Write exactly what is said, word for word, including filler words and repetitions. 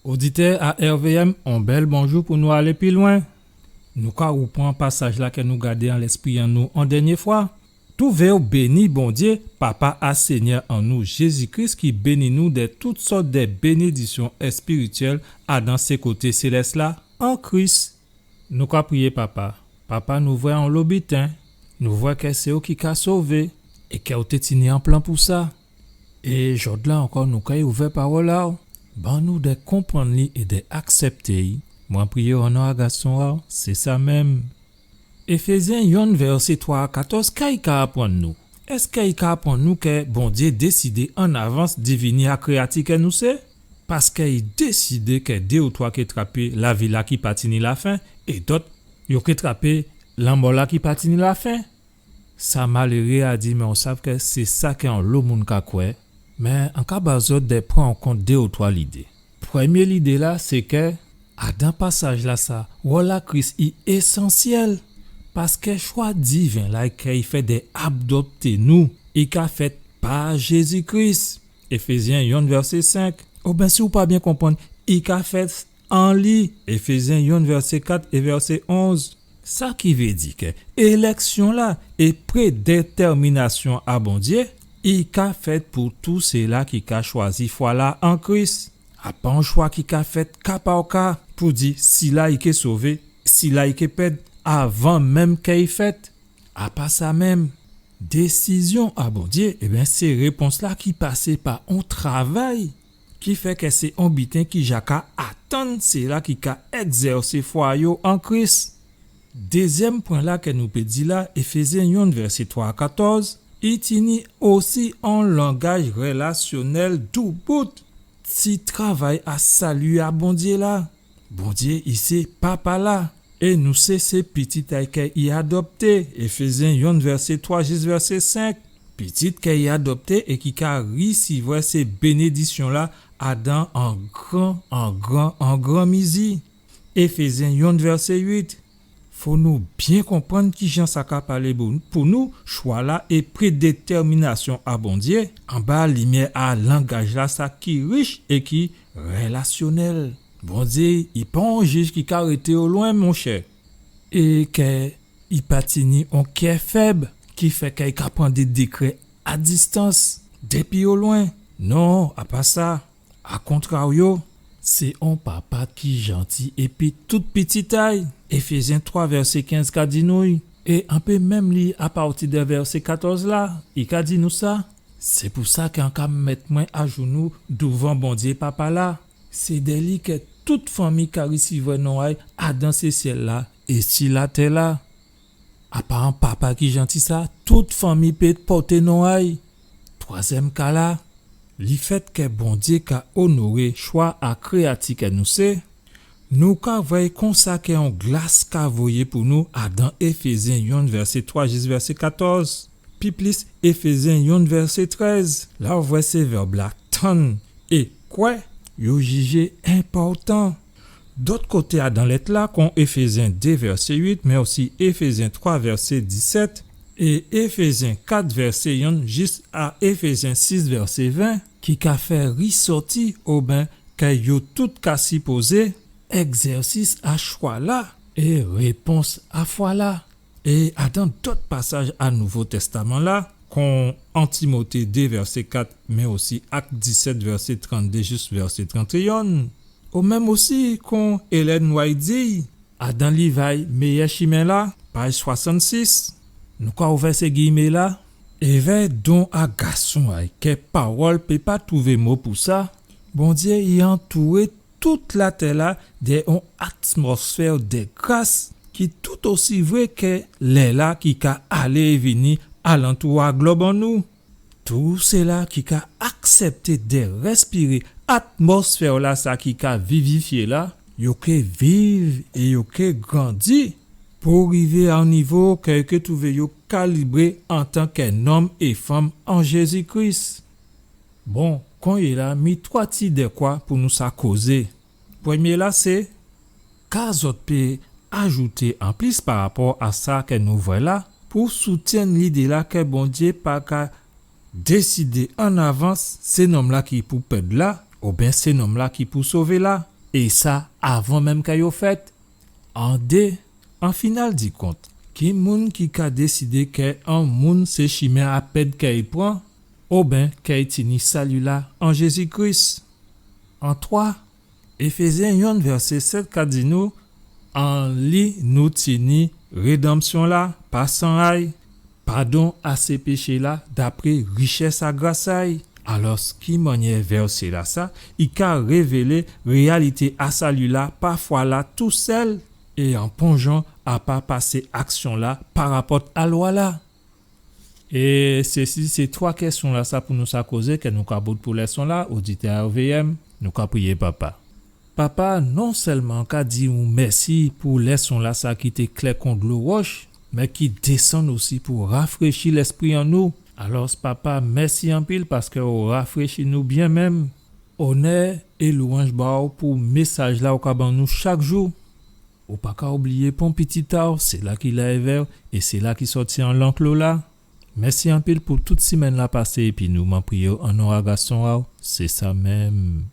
Oditè a R V M, on bèl bonjou pou nou alé pi lwen. Nou ka rèpran pasaj-la kè nou gadé an lèspri an nou an dènyé fwa. Touvé'w béni, Bondyé, Papa a Sényè an nou Jézi Kris, ki béni nou dè tout sòt dè bénédiksyon èspirityèl adan sé koté sélès-la an Kris. Nou ka priyé, Papa. Papa, nou vwè onlo biten, nou vwè kè sé ou ki ka sové, é kè ou té tini on plan pou sa. É jòdla ankò, nou kay ouvè pawòl a'w. Ban nou dè konprann li é dè aksèpté'y. Mwen priyé'w an non a Gason a'w, sé sa menm. Éfézyen yonn, vèsé twa a katòz, ka i ka aprann nou? Èskè i ka aprann nou kè Bondyé désidé an avans divini a kréyati kè nou sé? Paskè i désidé kè dé ou twa ké trapé lavi-la ki pa tini lafen, é dòt, yo ké trapé lanmò-la ki pa tini lafen. Sa maléré a di, mé ou sav kè sé sa kè onlo moun ka kwè. Mé an ka ba zòt dè pran an kont dé ou twa lidé. Prèmyé lidé-la, sé kè, adan pasaj-lasa, wòl a Kris i ésansyèl, paskè chwa diven-la kè i fè dè adopté nou, i ka fèt pa Jézi Kris. Éfézyen yonn, vèsé senk. Oben, si ou pa byen konprann, i ka fèt an li, Éfézyen yonn, vèsé kat é vèsé onz. Sa ki vé di kè élèksyon-la é prédétèminasyon a Bondyé, i ka fèt pou tou sila ki ka chwazi fwa-la an Kris. A pa on chwa ki ka fèt ka pa ka pou di sila i ké sové, sila i ké pèd, avan menm kè i fèt. A pa sa menm, désizyon a Bondyé, ében, sé répons-la ki pasé pa on travay ki fè kè sé on biten ki ja ka atann sila ki ka ègzèsé fwa yo an Kris. Dézyèm pwen-la kè nou pé di la, Éfézyen yonn, vèsé twa a katòz, i tini osi on langaj rélasyonèl doubout si travay a sali a Bondyé la. Bondyé i sé Papa-la, é nou sé sé pitit a'y kè i adopté, Éfézyen yonn, vèsé twa jis vèsé senk. Pitit kè i adopté é ki ka risivwè sé bénédiksyon-la adan an gran, an gran, an gran mizi. Éfézyen yonn, vèsé uit. Fò nou byen konprann kijan sa ka palé pou, pou nou, chwa-la é prédétèminasyon a Bondyé, anba limyè a langaj-lasa ki rich é ki rélasyonèl. Bondyé, i pa on jij ki ka rété o lwen, monchè. É kè i pa tini on kè fèb, ki fè kè i ka pran dé dékrè a distans, dépi o lwen. Non, a pa sa. A kontraryo, sé on papa ki janti épi tout pitit a'y. Éfézyen twa vèsé kenz ka di nou, é an pé menm li apati dè vèsé katòz la, i ka di nou sa. Sé pou sa kè an ka mèt mwen ajounou douvan Bondyé Papa-la. Sé dè li kè tout fanmi ka risivwè non a'y adan sé syèl-la é si latè-la. A pa on papa ki janti sa, tout fanmi pé pòté non a'y. Twazyèm ka-la, lifèt kè Bondyé ka onoré chwa a kréyati kè nou sé, nou ka vwè'y konsa kè on glas ka voyé pou nou adan Éfézyen yonn vèsé twa jis vèsé katòz. Pi plis, Éfézyen yonn vèsé trèz, la ou vwè sé vèb-la, tann é kwè, yo jijé enpòtan. Dòt koté adan lèt-la, kon Éfézyen dé vèsé uit, mé osi Éfézyen twa vèsé disèt, é Éfézyen kat vèsé yonn jis a Éfézyen sis vèsé ven, ki ka fè risòti, oben, kè yo tout ka sipozé, ègzèsis a chwa-la é répons a fwa-la. É adan dòt pasaj a Nouvo Tèstaman-la, kon an Timoté dé vèsé kat, mé osi Ak disèt vèsé tranndé jis vèsé trantéyonn, ou menm osi kon Ellen White di, adan liv a'y Méyè chimen-la, paj swasannsis, nou ka ouvè sé giyimé-la, évè don a Gason a'y, kè pawòl pé pa twouvé mo pou sa, Bondyé i antouré tout latè-la dè on atmosfè dè gras ki tout osi vré kè lè-la ki ka alé é vini alantou a glòb an nou. Tou sila ki ka aksèpté dè rèspiré atmosfè-la, sa ki ka vivifyé la, yo ké viv é yo ké grandi pou rivé a on nivo kè yo ké twouvé yo kalibré antan kè nonm é fanm an Jézi Kris. Bon, konyéla, mi twa ti dèkwa pou nou sa kozé. Prèmyé-la sé, ka zòt pé ajouté anplis parapò a sa kè nou vwè la, pou soutyenn lidé-la kè Bondyé pa ka désidé an avans sé nonm-la ki pou pèd la, oben sé nonm-la ki pou sové la. é sa avan menm kè yo fèt. An dé, an final di kont, ki moun ki ka désidé kè on moun sé chimen a pèd kè i pran, oben kè i tini sali-la an Jézi Kris? An twa, Éfézyen yonn vèsé sèt ka di nou, an li nou tini rédanmsyon-la pa san a'y, padon a sé péché-la dapré richès a gras a'y. Alòs, ki mannyè vèsé-lasa i ka révélé réyalité a sali-la pa fwa-la tousèl é an pon jan a pa pasé aksyon-la parapòt a lwa-la? É sé si sé twa kèsyon-lasa pou nou sa kozé kè nou ka bout pou lèson-la, oditè a R V M, nou ka priyé Papa. Papa, non sèlman an ka di'w mèsi pou lèson-lasa ki té klè kon dlo wòch, mé ki désann osi pou rafréchi lèspri an nou. Alòs, Papa, mèsi anpil paskè ou rafréchi nou byen menm. Onè é lwanj ba'w pou mésaj-la ou ka ban nou chak jou. Ou pa ka oubliyé pon pitit a'w, sila ki la èvè'w é sila ki sòti an lanklo-la. Mèsi anpil pou tout simenn-la pasé épi nou, man priyé'w an non a Gason a'w, sé sa menm.